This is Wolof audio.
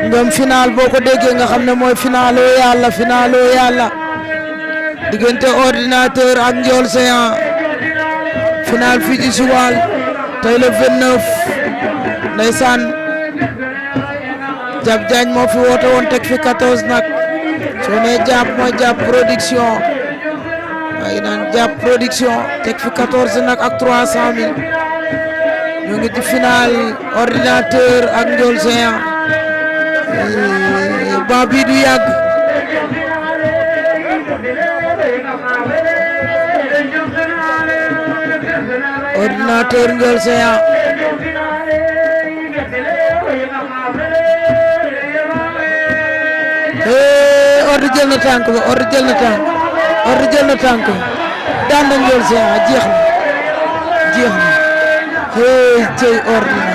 ñoom final boo ko déggee nga xam ne mooy finalu yàlla diggante ordinateur ak Ndiol Géant final fii ci Joal tey le 29 ndeysaan Jab Diagne moo fi woote woon teg fi 14 nag soo nee jàpp mooy jàpp production waaye naan jàpp production teg fi 14 nag ak 300 000 ñu ngi ci final ordinateur ak Ndiol Géant ba bii du yàgg ordinateur Ndiol Géant Ordi jël na tànk ba Ordi jël na tànk daan na Ndiol Géant jeex na cey Ordi